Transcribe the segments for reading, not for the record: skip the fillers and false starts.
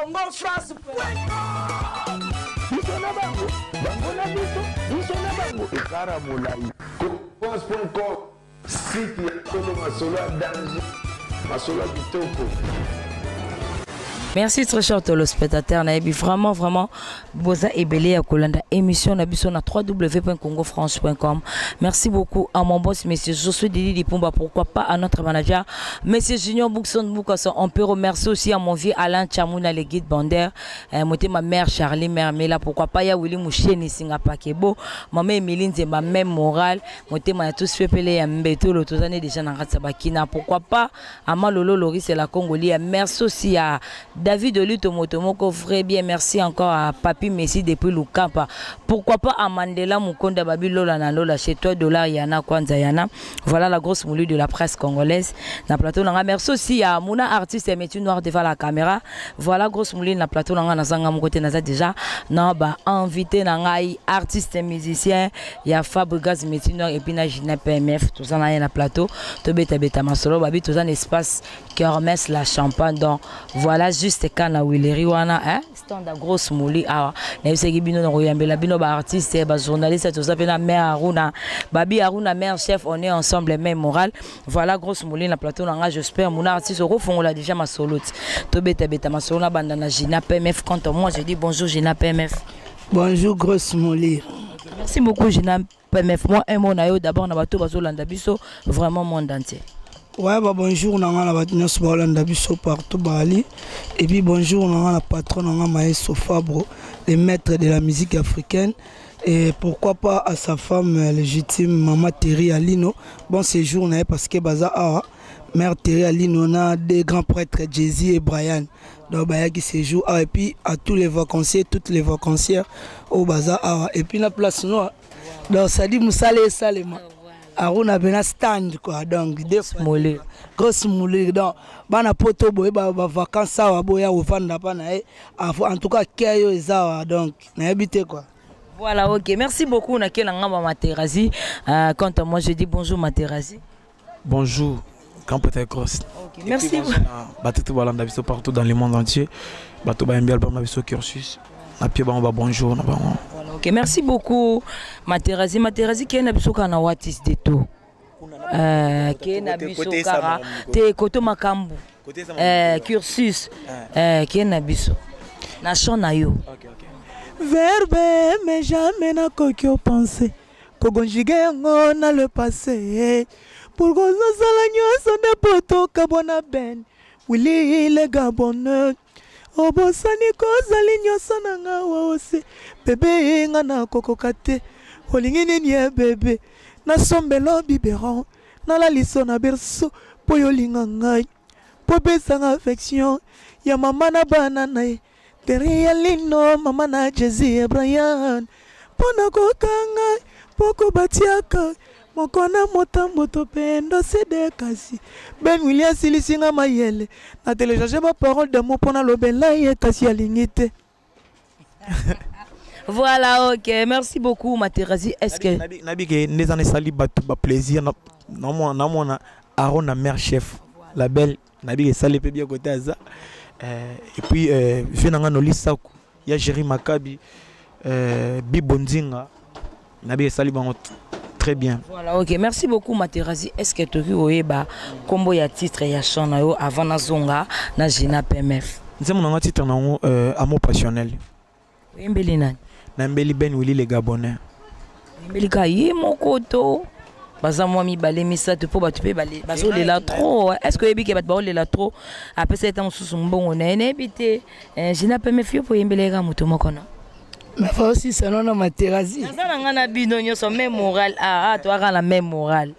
Congo France biso na bango, bango na biso, biso na bango, ekara molai. France.com, site ya solo, masolo ya danger, masolo ya kitoko. Merci, très cher téléspectateur. Nayebi vraiment, vraiment, boza ebele ya kolanda émission na biso na www.congofrance.com. Merci beaucoup à mon boss, monsieur Josué Didi Lipumba. Pourquoi pas à notre manager, monsieur Junior Boukson Boukasson. On peut remercier aussi à mon vieux Alain Chamouna, le guide bandaire. Ma mère Charlie Mermela. Pourquoi pas ya Willy Moucheni Singapakebo. Maman Emeline Nzemba, même morale. Motema ya tous pepele ya Mbetolo. Tozane déjà na Ratsabakina. Pourquoi pas à Malolo Loris et la Congoli. Merci aussi à David Oluto Motomoko, vrai bien. Merci encore à Papi Messi depuis Lukapa. Pourquoi pas à Mandela Mukonda Babi Lola na Lola chez toi dollar Yana Kwanza Yana. Voilà la grosse moulure de la presse congolaise. Na plateau nanga. Merci aussi à Mouna artiste et métier noir devant la caméra. Voilà grosse moulure na plateau nanga na zanga mon côté naza déjà. Na ba invité nanga artiste et musicien ya Fabregas métier noir et puis na Gina PMF tout ça na na plateau. To beta beta masolo babi tout ça un espace Kermesse la champagne. Donc voilà juste kana wileri wana, hein, stand à grosse mouli awa na yebisaki bino na koyambela bino ba artiste, ba journaliste, tout ça pe na mère Aruna Babi Aruna mère chef, on est ensemble même moral. Voilà grosse mouli na plateau nanga, j'espère mon artiste okofongola déjà ma solo to beta beta masolo na banda na Gina PMF. Quant à moi, je dis bonjour Gina PMF. Bonjour grosse mouli. Merci beaucoup Gina PMF. Moi un mot na yo d'abord na bato bazolanda biso vraiment monde entier. Ouais, bah bonjour nanga na bato nyonso baolanda biso partout bali. Et puis bonjour nanga na patron nanga Maestro Fabro, le maître de la musique africaine. Et pourquoi pas à sa femme légitime Maman Terry Alino. Bon séjour na ye parce que baza awa mère Terry Alino na deux grands prêtres Jay-Z et Brian. Donc bayaki séjour awa et puis à tous les vacanciers, toutes les vacancières au baza awa et puis na place noire. Donc ça dit musale salema. Aruna bena stand quoi, donc deux fois. Moulure. Grosse moulure. Donc bana poto boye ba, ba vacances awa boya ovanda pa na ye. En tout cas keyo ezawa donc na habité quoi. Voilà, OK. Merci beaucoup na kela ngamba Materazzi. Quant à moi je dis bonjour Materazzi. Bonjour grand prêtre Grosse. OK, merci. Et puis, bonjour na bato balanda biso partout dans le monde entier. Bato ba album na biso cursus. Na pie bango ba bonjour na bango. Voilà, OK. Merci beaucoup Materazzi. Materazzi qui est na biso kana watis de tout. Qui est na biso kara te koto makambu. Cursus. Qui est na biso. Na chant na yo. OK, OK. Verbe mais jamais na kokio penser. Kogonjiga yango na le passé. Pour kozosala nyonso nde poto kabwana ben. Willy le Gabonais. Obosani kozali nyonso na nga wa ose. Bebe nga na kokoka te. Olingi nini ye bebe? Nasombelo biberon. Nalaliso na berceau po yolinga ngai. Po pesanga affection ya mama na bana na ye. Terry Alino, mama na Jay-Z et Brian. Po na kokanga, po kobatiaka. Moko na motambo to pendo sede kasi. Ben Williams silisinga mayele. Na télécharger ba parole d'amour po na lobela ye kasi alingi te. Voilà, OK. Merci beaucoup Materazzi. Est-ce que Nabi, nabi ke ndeza na sali batu ba plaisir na na mona, na mona Aaron na mère chef. La belle nabi ke sali pe bien côté aza. Et puis vieux nanga no lisaku ya Jerry Makabi, Bibo Nzinga nabi ke sali bango très bien. Voilà, OK. Merci beaucoup Materazzi. Est-ce que tu oyeba kombo ya titre ya chant na yo avant na zonga na Gina PMF? Nzembo nanga titre nango amour passionnel. Oyembeli nani? Nayembeli Ben Willy le Gabonais. Oyembeli ka ye moko to baza mwa mibale misato po bato pe bazolela trop. Est-ce que oyebi ke bato baolela trop? Apesa ete mosusu mbongo na ye, nayebi te. Gina PMF yo po oyembeli kaka moto moko na? Mais faut aussi ça non Materazzi. Naza na nga na bino nyonso même moral. Ah, ah, toaka na même moral.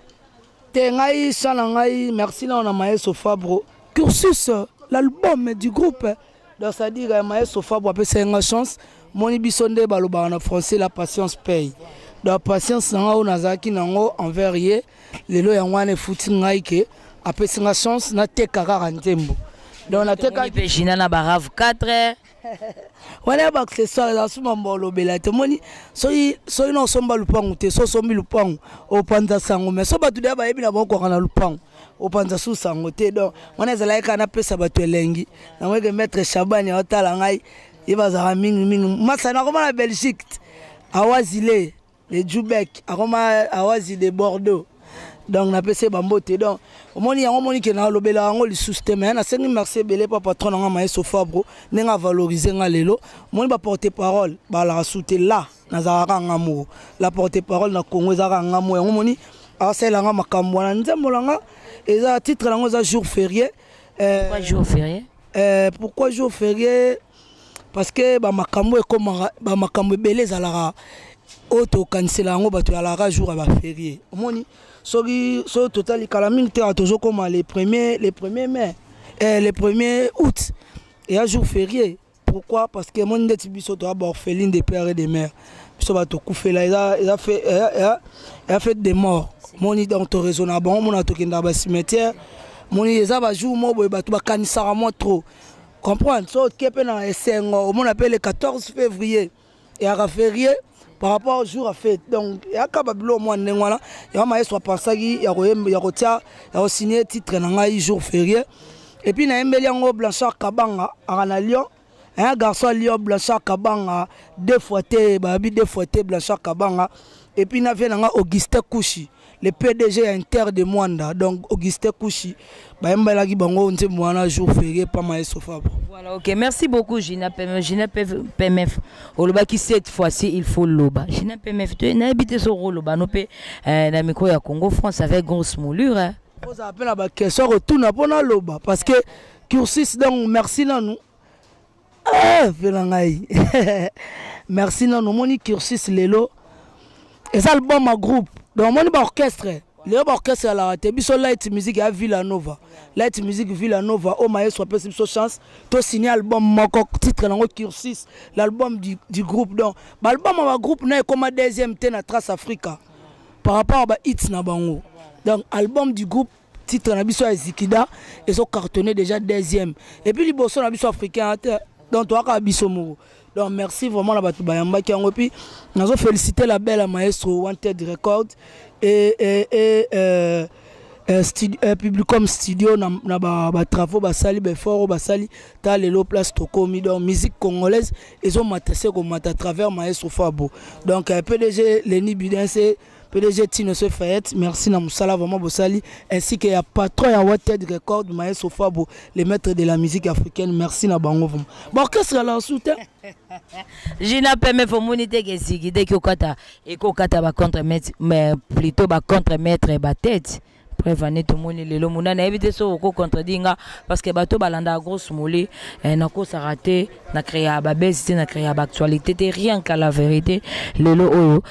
Te ngai sana ngai merci na na Maestro Fabro. Cursus l'album du groupe. Donc ça dit que Maestro Fabro apesa nga chance. Moni biso nde balobaka na français la patience paye. Donc patience na nga oyo nazalaki nango envers ye lelo yango wana efuti ngai ke apesi nga chance nateka kaka nzembo. Donc nateka Moni pe Gina na ba RAV 4. Wana ya baaccessoire eza suma mba olobela te. Omoni, soki soki na osomba lupangu te, so osombi lupangu, opanza sango. Mais so bato deya bayebi na bango koka na lupangu, opanza su sango te. Donc wana ezalaki kaka napesa bato elengi. Namoki maître Shabani aotala ngai, ye bazalaka mingimingi masa. Nakoma na Belgique, awazile le Jubek akoma awazi de Bordeaux, donc napesi ye bambote. Donc omoni yango, omoni ke nalobela yango lisusu te. Mais nasengi merci ebele pa patron na nga Maeso Fabro, ndenge avalorize nga lelo. Omoni, baporte parole balaka su te. La nazalaka nga moko la porte parole na Congo, ezalaka nga moko. Yango omoni asalela nga makambo wana. Nzembo na nga eza, titre nango eza Jour férié. Pourquoi Jour férié? Pourquoi Jour férié? Parce que bamakambo ekomaka, bamakambo ebele ezalaka oyo tokanisela yango, bato ezalaka jour ya baférié. Omoni, soki soki totali kala mingi te, tozokóma le premier mai, le premier août eya jour férié. Pourquoi? Parce que omoni, ndeti biso toya baorpheline de père et de mère, biso bato tokufela, eza fête de mort. Moni, donc toraisonna bango, mona tokendaka bacimetière. Moni, eza bajour moko boye bato bakanisaka mwa trop comprendre. So oke mpe na esengo, omona mpe le 14 février eyaka férié par rapport au jour à fête. Donc eyaka babilo mwa ndenge wana. Yango mayeso apensaki ya koyemba, ya kotia, ya kosigne titre na ngai Jour férié. Et puis nayembeli yango Blanchard Kabanga, aka na Lyon, un garçon à Lyon, Blanchard Kabanga, deux fois te bayabi, deux fois te Blanchard Kabanga. Et puis na vie na nga Augustin Kushi, le PDG ya Inter de Mwanda. Donc Augustin Kushi, bayembelaki bango nzembo wana Jour férié pa Maestro Fabro. Voilà, ok, merci beaucoup Gina PMF. Gina PMF, olobaki cette fois-ci il faut loba. Gina PMF, tu nayebi te soko oloba no mpe na micro ya Congo France avec grosse moulure, hein. Ozala mpe na baquestion kotuna mpo naloba, parce que cursus. Donc merci nanu. Ah, mpe na ngai merci nanu. Omoni, cursus lelo eza album ya groupe. Donc omoni, baorchestre lelo, baorchestre alaka te. Biso Light Music ya Villa Nova, Light Music Villa Nova oyo mayeso apesi biso chance tosigne album moko, titre nango Cursus, l'album du groupe. Donc baalbum ya bagroupe na ekoma deuxième te na Trace Africa par rapport à bahits na bango. Donc album du groupe, titre na biso ya Zikida, ezocartonne déjà deuxième, et puis liboso na biso africain te. Donc toyaka biso moko. Donc merci vraiment na bato bayambaki yango. Et puis nazo féliciter la belle maestro Wanted Record et Publicom Studio na batravaux ba basali, baeffort oyo basali ta lelo place tokomi. Donc musique congolaise ezomata se komata à travers maestro Fabo. Donc PDG Leni Bidense, PDG Tino Fayette, merci na mosala vraiment bosali, ainsi que ya patron ya Wanted Record, maestro Fabo, le maître de la musique africaine. Merci na bango vraiment. Bon, orchestre la soutien. Gina PMF, omoni te ke esiki te okata, ekokata bacontre maître, mais plutôt bacontre maître batete. Preuve ane, tomoni lelo mona, nayebi te soki okocontredire nga, parce que bato balandaka grosse mole nakosaka te, na créa babese te, na créa baactualité te, rien qu'à la vérité. Lelo oyo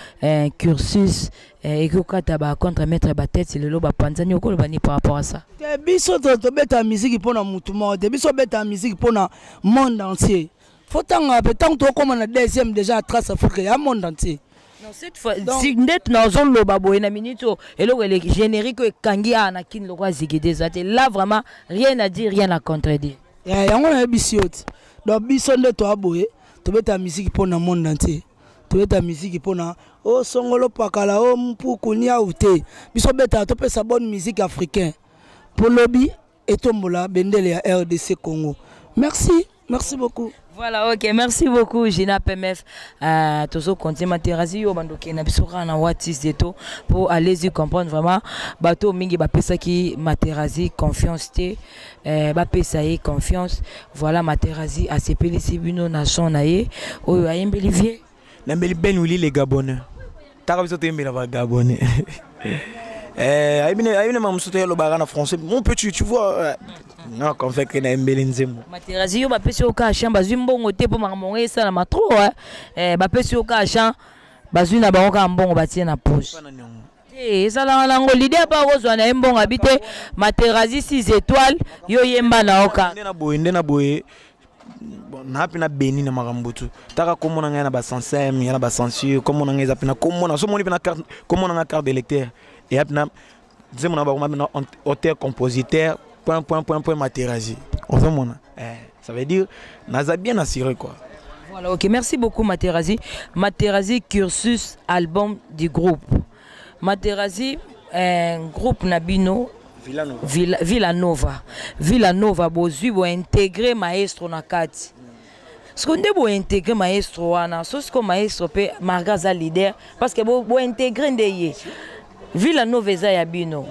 cursus ekokata bacontre maître batete, lelo bapanzani. Okoloba ni par rapport à ça? Te, biso tobeta musique mpona mutu moko te. Biso obeta musique mpona monde entier. Faut tanga mpe ntango tokóma na deuxième déjà à Trace Afrique ya monde entier. Non, cette fois si nde nazoloba boye na minute oyo, eloko eleki générique oyo ekangi awa na Kini lokola Zigide eza te. Là vraiment, rien à dire, rien à contredire. Yango nayebisi yo ti. Donc biso nde toya boye, tobeta musique mpona monde entier. Tobeta musique mpona o songolo pakala o mpuku niau te. Biso betaka, topesa bonne musique africain mpo lobi etombola bendele ya RDC Congo. Merci, merci beaucoup. Voilà, ok, merci beaucoup Gina PMF. Tozo continuer Materazi yo bandoki na biso kaka na Watis de to pour aller y comprendre vraiment. Bato mingi bapesaki Materazi confiance te, bapesa ye confiance. Voilà, Materazi asepelisi bino na son na ye oyo ayembeli vie. Nayembeli Ben Willi le Gabonais. Taka biso toyembela bagabonais. Ayebi na mamosusu toyalobaka na français, mon petit, tu vois. Non, convaincre nayembeli nzembo. Materazi yo, bapesi yo kaka champ, bazwi mbongo te mpo makambo ngo esalama trop, bapesi yo kaka champ, bazwi na bango kaka mbongo, batie na poche te. Ezalaka nango leader mpo akozwa na ye mbongo abi te. Materazi 6 étoiles, yo yemba na yo kaka. Nde na boye, nde na boye. Bon, naa mpe na beni na makambo tu. Taka kombo na ngai na basansem ya na bacensure, kombo na ngai eza mpe na kombo na so moni mpe na carte, kombo na ngai carte d'électeur eya mpe na nzembo na bakoma mpe na auteur compositeur point point point point Materazi, ozomona. Ça veut dire naza bien assuré quoi. Voilà, ok, merci beaucoup Materazzi. Materazzi cursus album du groupe. Materazzi un groupe nabino Villanova. Villanova. Villanova bozui bo intégrer maestro na kati. Siko nde bo intégrer maestro wana, so siko maestro pe marga aza leader parce que bo, bo intégrer nde ye. Villanova eza ya bino.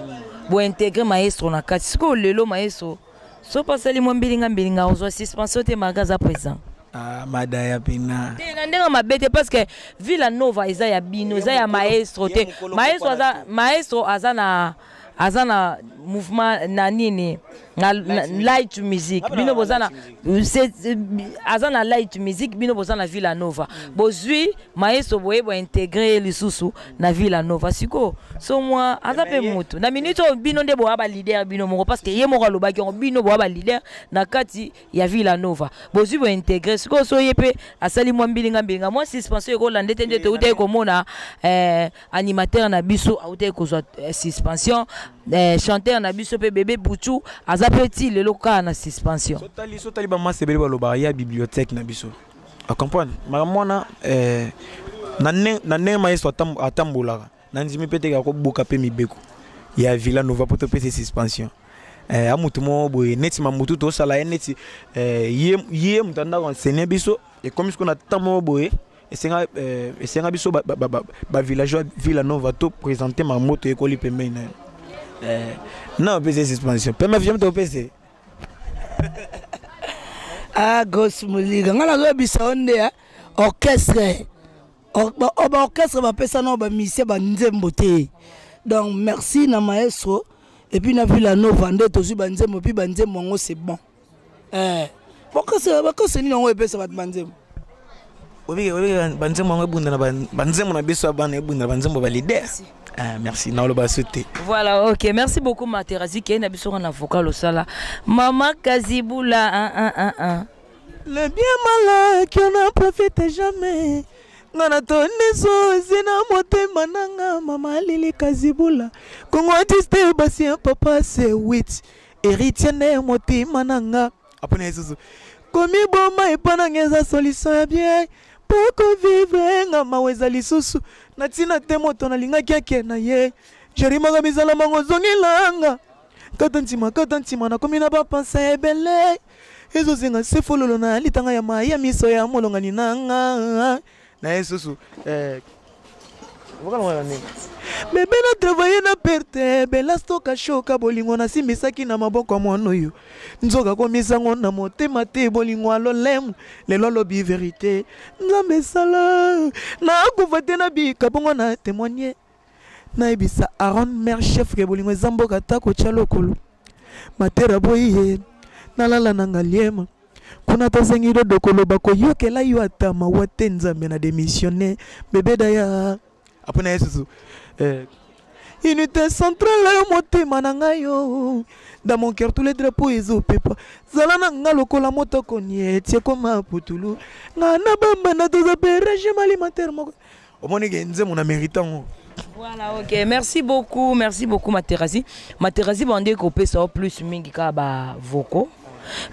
Bo intégrer maestro na kati. Siko lelo maestro so pasali mwa mbilinga mbilinga ozwa suspension te marga aza présent. Ah, madaya pena. Te na ndenge mabe te parce que Villanova eza ya bino, eza ya maestro te. Maestro aza, maestro aza na, aza na mouvement na nini na, na light music bino boza na aza na light music bino boza na Villanova. Bozwi maestro boye bo intégrer lisusu na Villanova siko so moi aza pe mutu na minute oyo bino nde boya ba leader bino moko parce que ye moko alobaki yango bino boya ba leader na kati ya Villanova. Bozwi bo intégrer siko so ye pe asali mwa mbilinga mbilinga mwa suspension ekolanda te nde toutaki komona animateur na biso autaki kozwa suspension, chanteur na biso pe bébé Bouchou aza pe ti lelo kaka na suspension. Sotali, sotali ba masse ebele balobaka ya bibliothèque na biso. A comprendre? Makambo wana, na ne, na ne maestro atambolaka. Na ndimi pe te ka kobuka pe mibeko ya Villanova po topesa suspension. Amutu mo boye neti mamutu tosala ye neti, ye, ye mutu andako enseigner biso et comme ce qu'on a tant mo boye esenga, esenga biso ba, ba, ba, ba, ba villageois Villanova to présenter ma moto ekoli pembeni na ye. Non, pese suspension. Pembe viens to pese. Ah, grosse musique. Nga nazo bisa onde ya orchestre. Or, ba, oh, ba orchestre ba pesa na ba musicien ba nzembo te. Donc merci na maestro et puis na Villanova nde tozwi ba nzembo puis ba nzembo yango c'est bon. Ba orchestre nini yango epesa bato ba nzembo? Obi, obi, ba nzembo yango ebunda na ba, ba nzembo na biso ya bana ebunda na ba nzembo ba leader. Merci. Ah, merci. Na oloba sauter. Voilà, ok. Merci beaucoup Materazzi qui na biso na vocal osala. Mama Kazibula 1 1 1 1. Le bien malin qui n'en profite jamais. Ngana tondi sozi na motema nanga mama Lili Kazibula. Congo artiste basi ya papa c'est 8. Héritier ne motema nanga. Apona Yesusu. Komi boma epana ngeza solution ya bien. Poko vivre nga maweza lisusu. Na tina te moto na lingaki ake na ye. Jerimaka mizala mango zongilanga. Kata ntima, kata ntima, na komi na ba pensée ebele. Ezozenga se fololo na litanga ya mai ya miso ya molongani nanga. Na Yesusu, vocal wana nini? Bebe na travailler na perte, bela stoka shoka bolingo na simbisaki na maboko ya mwana oyo. Nzoka komisango na motema te bolingo alolemu, lelo alobi vérité. Nzambe sala, na akufa te na bika bongo na témoigner. Nayebisa Aaron mère chef ke bolingo eza mboka ta kotia lokolo. Matera boye, nalala na ngaliema. Kuna tozengi dodo koloba koyokela yo ata mawa te Nzambe na démissionner. Bébé daya. Après na Yesusu. Unité centrale yo motema na ngai yo. Dans mon cœur tous les drapeaux ezopepa. Zala na nga lokola motoko nietie koma putulu. Nga na bamba na toza pe régime alimentaire moko. Omoni ke nzembo na mérite yango. Voilà, ok. Merci beaucoup, merci beaucoup Materazzi. Materazzi bande ko pesa plus mingi ka ba vocaux.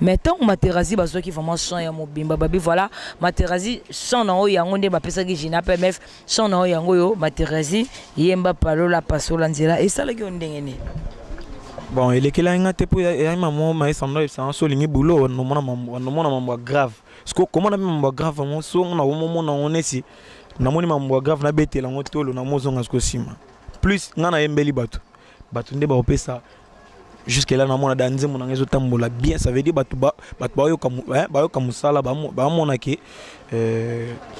Mais tant que Materazzi bazoki vraiment chant ya mobimba babi voilà Materazzi chant na oyo yango nde bapesaki Gina PMF chant na oyo yango yo Materazzi yemba palola pasola nzela esalaki yo ndenge nini? Bon, elekela nga te po ya maman maestro ndo ebisa so lingi boulot no mona mambo no mona mambo grave. Parce que comment na mambo grave mo so na mo mona onesi na moni mambo grave na betela ngo tolo na mozonga sko sima. Plus nga na yembeli bato. Bato nde ba opesa jusque là na mona da nzembo na ngezo tambola bien, ça veut dire bato ba bato ba yoka hein, ba yoka musala ba mo, ba mona ke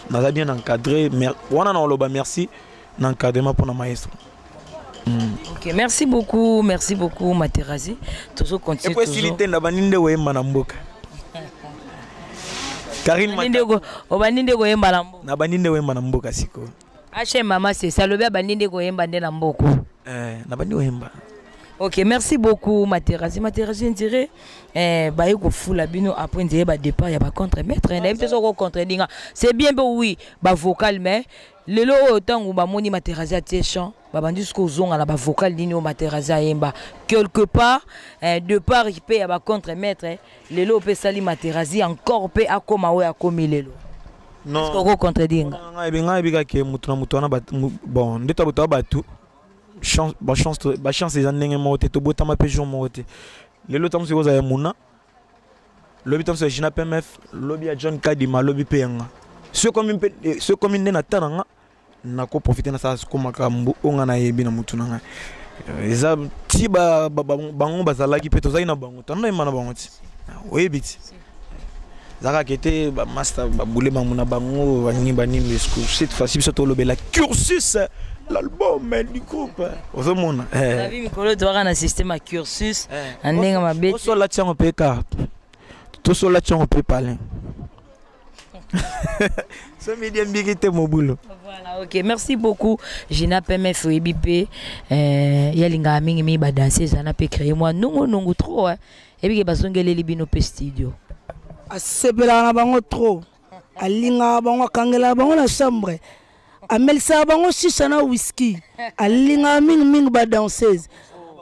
naza bien encadré, mais wana na oloba merci na encadrement pour na maestro. Ok, merci beaucoup, merci beaucoup Materazzi. Toujours continue. Et puis toujours. s'il était na baninde oyemba na mboka. Karine Obandi ndeko, obandi ndeko oyemba na mboka. Na baninde oyemba na mboka siko. H mama c'est ça lobi abandi ndeko oyemba nde na mboka. Na bandi oyemba. Ok, merci beaucoup Materazzi. Materazzi on dirait ba yeko fula bino après ndiye ba départ ya ba contre maître. Na peut-être ko contredinga. C'est bien beau oui, ba vocal mais Lelo oyo ntango bamoni Materazzi atie chant, babandi soki ozonga na bavocal nini oyo Materazzi ayemba quelque part, de part mpe ya bacontre maître. Lelo mpe esali Materazzi encore mpe akóma oyo akomi lelo. Non, oko contredire nga? Ngai yebi kaka moto na moto wana. Bon, nde to bato bato bachance eza ndenge moko te, tobotama mpe jour moko te. Lelo ntango soki ozala ya muna, lobi ntango soki ya Gina PMF, lobi ya John Kadima, lobi mpe yanga. Soki komi nde na ta na nga, nakoprofite nasala siko makambo oyo nga nayebi na motu na ngai. Eza ti bango bazalaki mpe tozalaki na bango, tanda yemba na bango ti oyebi ti eza kaka ete bamaster babule bango na bango banini banini. Cette fois-ci biso tolobela Cursus, l'album du groupe, ozomona. Babi mikolo toyaka na système ya Cursus na ndenge mabe. Osola tiango mpe ka tosola tiango mpe palin so midi mbiki te mobulu. Voilà, ok, merci beaucoup Gina PMF. Oyebi mpe yalingaka mingimingi badanse, eza na mpe créé mwa nungunungu trop ebike bazongeleli bino mpe studio. Asepelaka na bango trop, alingaka bango, akangelaka bango na chambre, amelisaka bango shisha na whisky. Alingaka mingimingi badanseuse,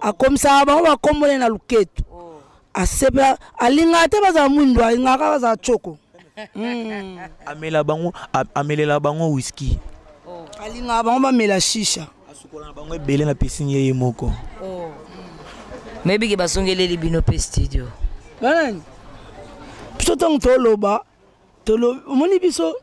akomisaka bango bakombole na luketu. Asepela, alingaka te bazala mwindu, alingaka kaka bazala tioko. Amela bango, amelela bango whisky. Alingaka bango bamela shisha. Asukola na bango ebele na piscine ye moko. Mayebike bazongeleli bino mpe studio. Banani? Biso ntango toloba, omoni biso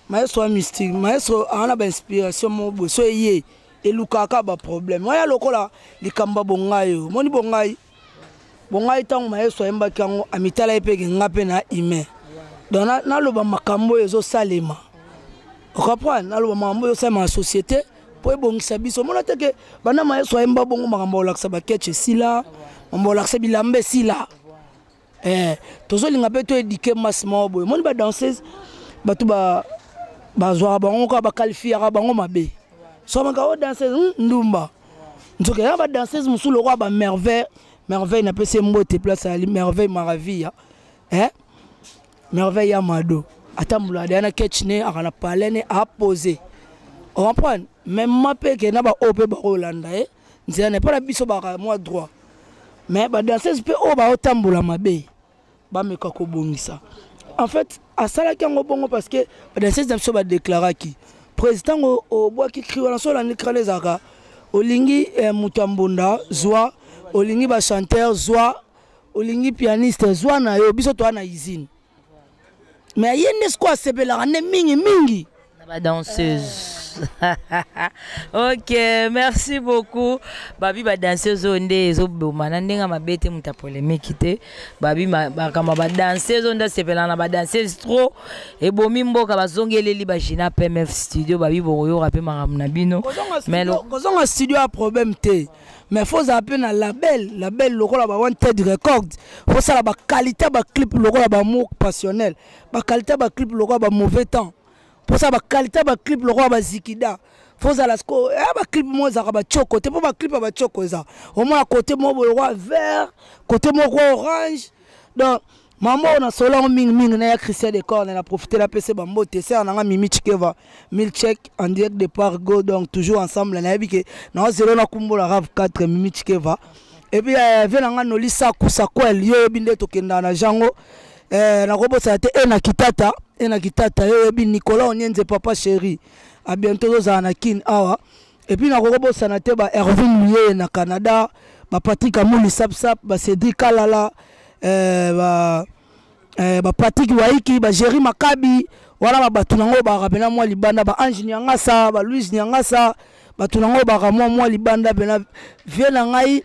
maestro ya mystique, maestro aa na bainspiration moko boye, so eye elukaka baproblème oya lokola likambo ya bongai oyo. Omoni bongai, bongai ntango maestro ayembaki yango, amitala ye mpe nga mpe na humain. Donc naloba makambo oyo ezosalema, ocomprendre, naloba makambo oyo ezosalema na société mpo ebongisa biso. Omona te ke banda maestro ayemba bongo, makambo olakisa baketch esila, makambo olakisa bilamba esila. Tozolinga mpe toéduquer masse moko boye. Omoni badanseuse, bato bazwaka bango kaka, baqualifiaka bango mabe. Somaka o danseuse ndumba, nzoka eza badanseuse mosusu lokola bamerveille. Merveille, napesi ye mbote place ali, Merveille Maravilla, Merveille ya Mado, atambolaka deya na ketch ne, aka na palais ne apose, ocomprendre. Mais ma mpe ke na baoyo mpe bakolanda ye nzela na mpo na biso baka mwa droit, mais badanseuse mpe oyo baotambola mabe, bameka kobongisa. En fait asalaki yango bongo parce que badanseuse na biso badéclaraki président ngo obwaki cri wana. So olandi cri wana, ezalaka olingi moto ya mbonda zwa, olingi bachanteur zwa, olingi pianiste zwa na yo, biso toa na usine. Mais ye nde sikoyo asepelaka nde mingi mingi. Na badanseuse. Ok, merci beaucoup. Babi badanseuse oyo nde ezoboma na ndenge mabe te, moto ya polémique te. Babi makambo ya badanseuse oyo nde asepelaka na badanseuse trop, ebomi mboka. Bazongeleli bagina PMF studio, babi bokoyoka mpe makambo na bino. Kozonga studio ya problème te, mais faut ozala mpe na label, label lokola ba Wanted Record. Fosala baqualité baclip lokola bamour passionnel, baqualité baclip lokola bamauvais temps, posala baqualité baclip lokola bazikida. Fozala siko ya baclip moko ezalaka batioko te, mpo baclip ya batioko eza omona côté moko boye lokola vert, côté moko orange. Donc mambo oyo nasolo yango mingimingi na ya Christian Decorne. Na profite napesa bambote sere nanga Mimi Chikeva Milchek en direct de Pargo. Donc toujours ensemble, nayebi ke naozelo nakumbola Rav 4 Mimi Chikeva. Et puis vie nanga Noli Saku Sakwel, yo oyebi nde tokendaka na jango. Nakobosana te e na Kitata, e na Kitata, yo oyebi Nicolas Onienze, papa chéri, a bientôt tozala na Kine awa. Et puis nakokobosana te ba Ervin Luyeye na Canada, ba Patrick Amuli Sapsap, ba Cédric Kalala, ba Patrick Waiki, ba Jerry Makabi wana, babato nango baka mpena mwa libanda, ba Ange Nyangasa, ba Louise Nyangasa, bato nango baka mwa libanda mpena. Vie na ngai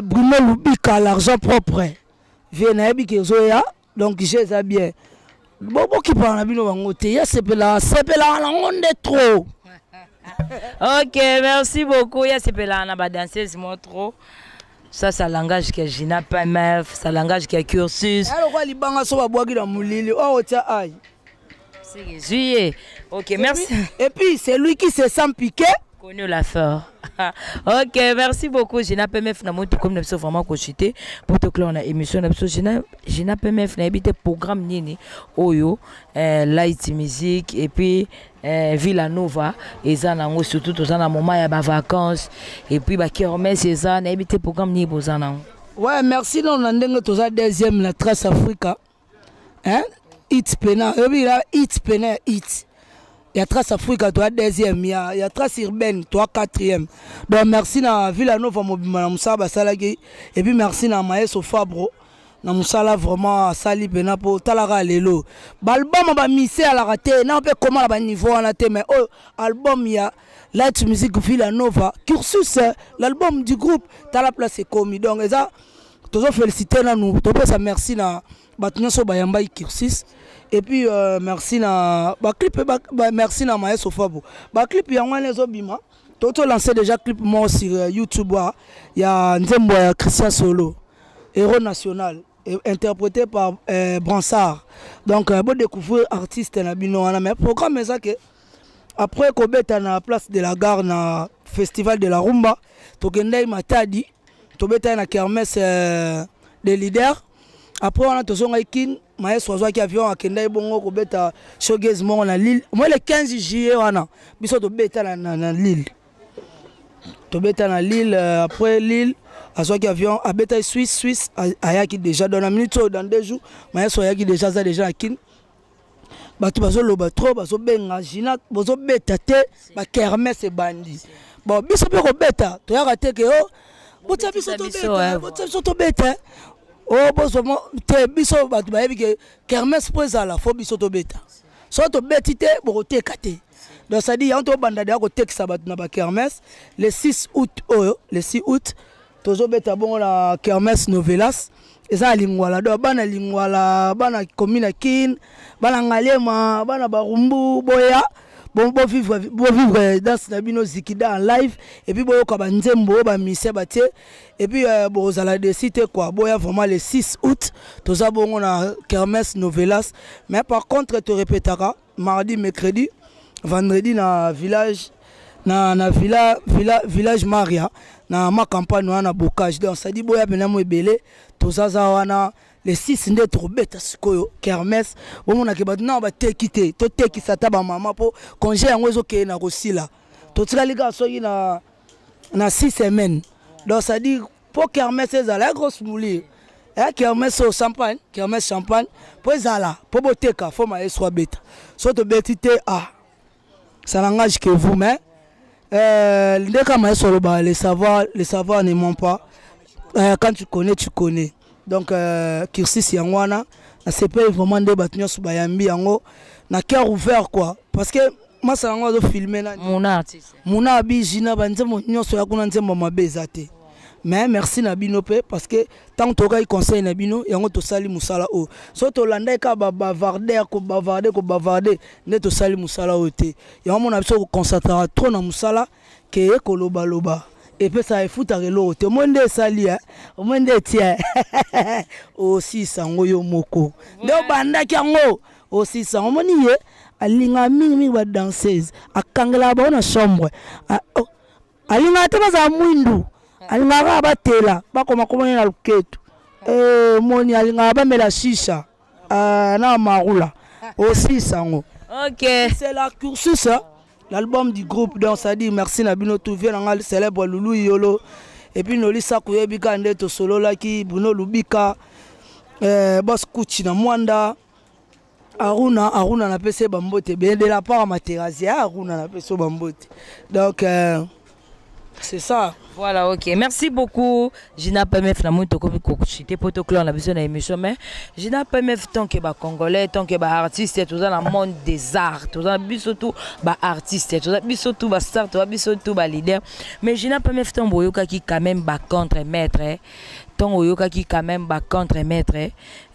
Bruno Lubika, l'argent propre, vie nayebi ke ezoya. Donc je eza bien, bokipaka na bino bango te, ya sepelaka, sepelaka nango nde trop. Ok, merci beaucoup. Ya sepelaka na badanseuse mo trop. Ça, ça langage qui a Gina PMF, ça langage qui a Cursus. Lokola libanga so babwaki na molili oyo otia ai. C'est juillet. Ok, merci. Et puis c'est lui qui se sent piqué. Connu la sœur. Ok, merci beaucoup. Gina PMF na moto comme na biso vraiment ko chuter pour te clore na émission na biso Gina Gina PMF na ebite programme nini oyo light music et puis Villa Nova eza nango, surtout toza na moment ya ba vacances et puis ba kermesse eza na ebite programme nini boza nango. Ouais, merci non na ndenge toza deuxième na Trace Africa. Hein? Hit pena, ebi la hit pena hit. Ya Trace Africa toi deuxième, ya Trace Urbaine toi quatrième. Donc merci na Villa Nova mobima na musala basalaki et puis merci na Maestro Fabro na musala vraiment asali pena po talaka lelo. Ba album ba mise à la raté, na pe comment la ba niveau wana te, mais oh album ya Light Music Villa Nova Cursus, l'album du groupe tala place ekomi. Donc eza tozo féliciter na nous, topesa merci na bato nyonso bayambaki Cursus et puis merci na ba clip ba, merci na Maestro Fabo. Ba clip yango wana ezobima, toto lancer déjà clip moko sur YouTube wa, ya nzembo ya Christian Solo, héros national, et interprété par Bransard. Donc bon découvrir artiste na bino wana, mais programme eza que après kobeta na place de la gare na festival de la rumba, tokendai Matadi, tobeta na kermesse des leaders. Après wana tozongaki Kin, Maestro azwaki avion akendaki bongo kobeta showcase moko na Lille. Moi le 15 juillet wana biso tobeta na Lille. Tobeta na Lille, après Lille azwaki avion abeta Suisse, Suisse ayaki déjà dans la minute dans 2 jours Maestro ayaki déjà za déjà na Kin. Bato bazoloba trop, bazobenga Gina, bozobeta te ba kermesse ebandi. Bon biso pe kobeta toyaka te ke oh botia biso tobeta, botia biso tobeta. Oh bozo mo te biso bato bayebi ke kermesse po ezala fo biso tobeta. So tobeti te bokoteka te. Donc ça dit yango tobanda deya kotekisa bato na ba kermesse le 6 août oyo, le 6 août tozobeta bongo na kermesse Novelas. Eza ya Lingwala, donc bana Lingwala, bana commune ya Kin, bana Ngaliema, bana Barumbu, boya bon, bo vivre, bo vivre danse na bino Zikida en live et puis boyoka ba nzembo ba mise batie et puis bozala décider quoi. Boya vraiment le 6 août toza bongo na kermesse Novelas. Mais par contre te répétera mardi, mercredi, vendredi na village, na villa, villa, village Maria na ma campagne wana bocage. Donc ça dit boya pena mo ebele tozaza wana le 6 nde tobeta sikoyo kermesse. Bomona ke bato na ba teki te, to teki sata ba mama po congé yango ezokende na kosila. Totikali kaka soki na 6 semaines. Donc ça dit po kermesse ezala ya grosse moulure. Ya kermesse au champagne, kermesse champagne, po ezala, po boteka, fo maestro abeta. So tobeti te, ah, ça n'engage que vous, mais ndeka maestro aloba, le savoir ne ment pas. Quand tu connais, tu connais. Donc Cursus yango wana, na sepeli vraiment nde bato nyonso bayambi yango na cœur ouvert quoi, parce que masala yango azo filmer nani? Mona artiste. Mona abi Gina, ba nzembo nyonso ya kuna nzembo mabe eza te. Mais merci na bino pe, parce que tant tokai conseil na bino yango tosali musala o. So tolanda ka ba bavarder ko bavarder ko bavarder nde tosali musala o te. Yango mona biso ko concentrer trop na musala ke koloba loba. Et puis ça efuta eloko te. Moi nde esali, hein. Moi nde etia. Aussi sango yo moko. Nde obandaki yango. Aussi sango moni ye alinga mingi mingi ba danseuse. Akangela ba na chambre. A, oh. Alinga te baza mwindu. Alinga ka batela, bakoma komona na luketu. Moni alinga ba mela shisha. Na marula. Aussi sango. OK. C'est la cursus, hein? L'album du groupe, donc ça dit merci na bino tout vient nga célèbre Loulou Yolo et puis noli saku yebika nde to solo la ki Bruno Lubika, boss Kuchi na Mwanda, Aruna, Aruna na pese bambote bien de la part ma terrasse, Aruna na pese bambote. Donc c'est ça. Voilà, ok. Merci beaucoup. Gina PMF na moto komi kokuchite poto clore na biso na émission, mais Gina PMF tant que ba congolais, tant que ba artiste, tout ça dans le monde des arts, tout ça biso tout ba artiste, tout ça biso tout ba star, tout ça biso tout ba leader. Mais Gina PMF tant boyoka ki quand même ba contre maître, hein. Tant boyoka ki quand même ba contre maître,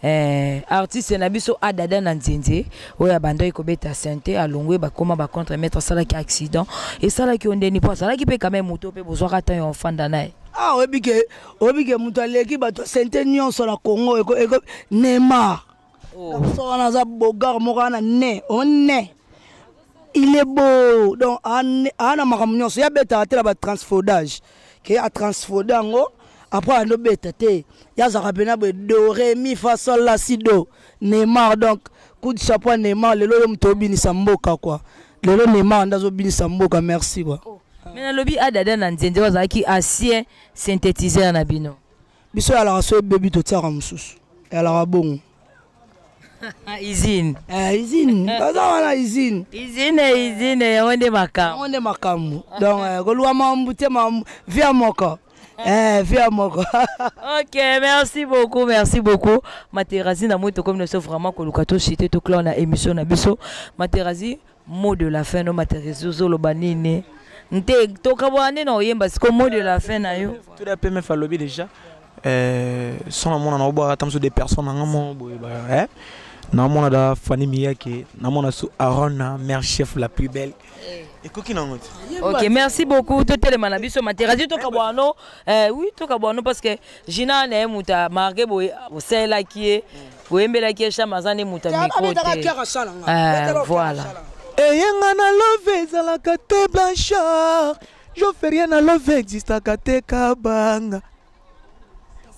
hein. Artiste na biso adada na nzenze oyo abandaki kobeta sente alongwe bakoma ba contre maître asalaki accident esalaki yo ndeni po azalaki mpe quand même moto mpe bozwaka temps ya ofanda na ye. Ah, oyebi ke moto aleki bato ya sente nyonso na Congo, eko, Neymar. Oh. So wana aza bogar moko wana ne, o ne. Il est beau, donc ana makambo nyonso ya betaka te na batransfodage ke atransfode yango après andobeta te, ye azalaka mpena boye do re mi fa sol la si do. Neymar, donc coup de chapeau à Neymar. Lelo yo moto obinisa mboka quoi, lelo Neymar nde azobinisa mboka, merci quoi. Oh. Mais nalobi Adada na Nzenze bazalaki ancien synthétiseur na bino. Biso eyalaka so ebebi, totiaka mosusu, eyalaka bongo. Usine. Eh, usine baza wana, usine. Usine, usine yango nde makambo. Yango nde makambo. Donc koluka mambu te, mambu via moko, via moko. Ok, merci beaucoup, merci beaucoup Materazi. Na moi tokomi na vraiment koluka toshite, toclore na émission na biso. Materazi, mot de la fin no. Materazi, ozoloba nini nte tokabwana nde na oyemba siko mot de la fin na yo? Tout à PMF alobi déjà son namona na obwaka ata mosusu des personnes nanga mo boye naomona da Fani Miyake, namona su Aron, mère chef, la plus belle, ekoki nango te. Ok, merci beaucoup. Totelema na biso, Materazi, tokabwana no. Oui, tokabwana no parce que Gina na ye moto amarke boye, osalelaki ye, oyembelaki ye cham, aza nde moto ya micro te. Voilà. Eyenga na love ezalaka te, Blanchard joferien na love existaka te, kabanga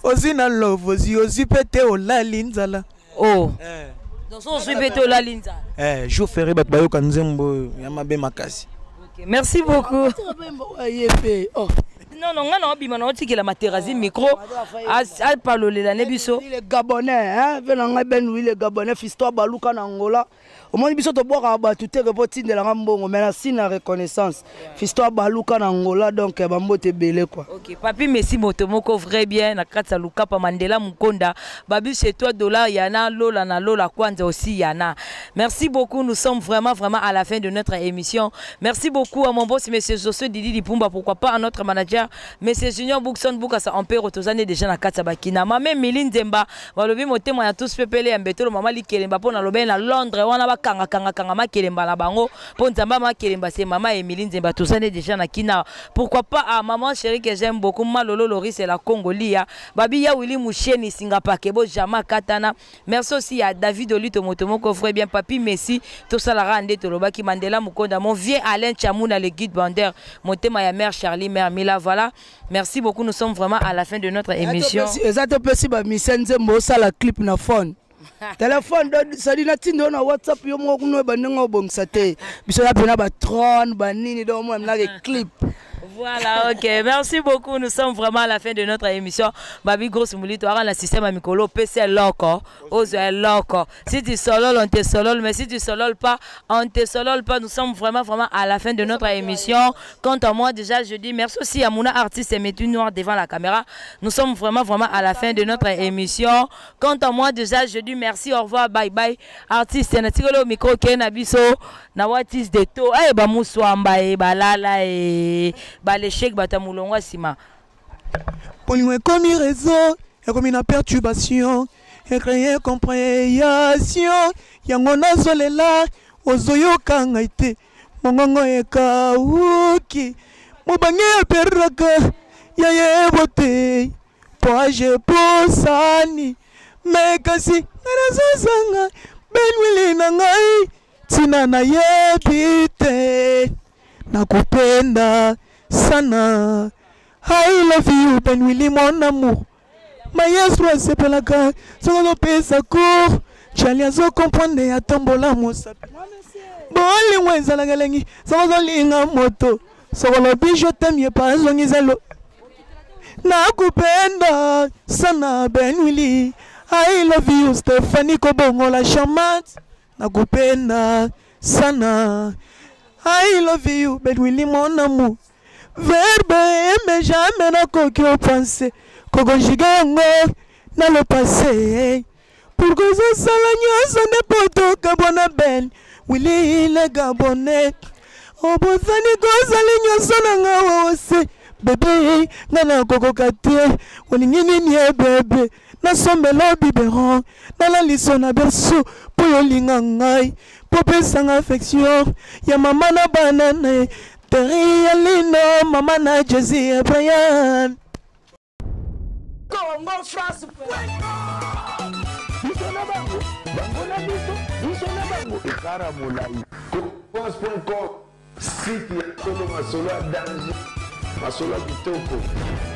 ozwi na love, ozwi, ozwi mpe te, olali nzala. Oh, donc so ozwi mpe te, olali nzala. Jour férié, bato bayoka nzembo oyo ya mabe makasi. Ok, merci beaucoup. Ye mpe, oh. Non, non, nga na obima na otikela Materazi micro, apalolela ne biso. Le Gabonais, hein, mpe na ngai Ben Wi le Gabonais, fiston baluka na Angola. Omoni biso tobwakaka bato te ke mpo tindelanga mbongo, mais na signe na reconnaissance, fiston baluka na Angola, donc bambote ebele quoi. Ok, Papi Messi, moto moko vrai bien na kati ya Lukapa. Mandela Mukonda babi chez toi, dollar yana lola na lola kwanza aussi yana. Merci beaucoup, nous sommes vraiment vraiment à la fin de notre émission. Merci beaucoup à mon boss, monsieur Josué Didi Lipumba, pourquoi pas à notre manager, monsieur Junior Bookson Bukasa Empero. Tozane déjà na kati ya bakina mame Mili Nzemba, balobi motema ya tous pepele ya mbetolo, mama Likelemba, mpo nalobi na Londres wana bakangakangakanga makelemba na bango mpo Nzambe makelemba se mama Emili Nzemba. Tozane déjà na kina, pourquoi pas à maman chérie que j'aime beaucoup, Malolo Loris la Congolia, babi ya Willy Musheni Singapake bo jama katana. Merci aussi à David Olito, moto moko vrai bien, Papi Messi, tosalaka nde tolobaki. Mandela Mukonda, mon vieux Alain Chamuna, le guide bander, motema ya mère Charlie, mère Mila. Voilà, merci beaucoup, nous sommes vraiment à la fin de notre émission. Eza topesi bamise nzembo, osala clip na phone, telefone sadi natinda yo na WhatsApp, yo moko kuna oyeba ndenge obongisa te. Biso ya mpena batrone banini, donc omona minaka clip. Voilà, ok. Merci beaucoup. Nous sommes vraiment à la fin de notre émission. Babi Grosse Moulito, le système à Mikolo, PC Loco, Ozo Loco. Si tu solol, on te solole, mais si tu sololes pas, on te solole pas. Nous sommes vraiment, vraiment à la fin de notre émission. Quant à moi, déjà, je dis merci aussi à Mouna artiste et Métu Noir devant la caméra. Nous sommes vraiment, vraiment à la fin de notre émission. Quant à moi, déjà, je dis merci, au revoir, bye bye. Artiste, natikolo micro, Ken Abiso, na watis de to, eh, ba muswamba, eh, balala, eh, ba l'échec, ba tamulongwa sima. Bolingo ekomi réseau, ekomi na perturbation, ecréer compréhension yango. Nazolela, ozoyoka ngai te, mongongo ekauki, mobange aperaka ya yebo te po age posani me, kasi ngai nazozanga Benwili na ngai, ntina nayebi te. Nakupenda sana, I love you, Benwili mon amour. Maestro asepelaka soki azopesa cours, Chali azocomprendre, atombola mosapi. Bolingo ezalaka elengi soki ozolinga moto, soko olobi je t'aime, ye pa azongisa lo nakupenda sana, Benwili, I love you. Stéphanie Kobongola charmante, nakupenda sana, I love you, Benwili mon amour. Verbe aimer, jamais nakoki opense koconjuguer yango na le passé. Pourquoi ozosala nyonso nde po tokabwana? Ben Wili le Gabonais, obosani kozali nyonso na nga wawose bebe, nga nakokoka te. Olingi nini e bebe? Nasombela biberon, nalaliso na berceau mpo yolinga ngai, mpo pesanga affection ya mama na bana na ye, Terry Alino, mama na Jesi Brian. Congo France. Biso na bango, bango na biso, biso na bango, ekara molai. Congofrance.com, site ya solo, masolo ya danger, masolo ya kitoko.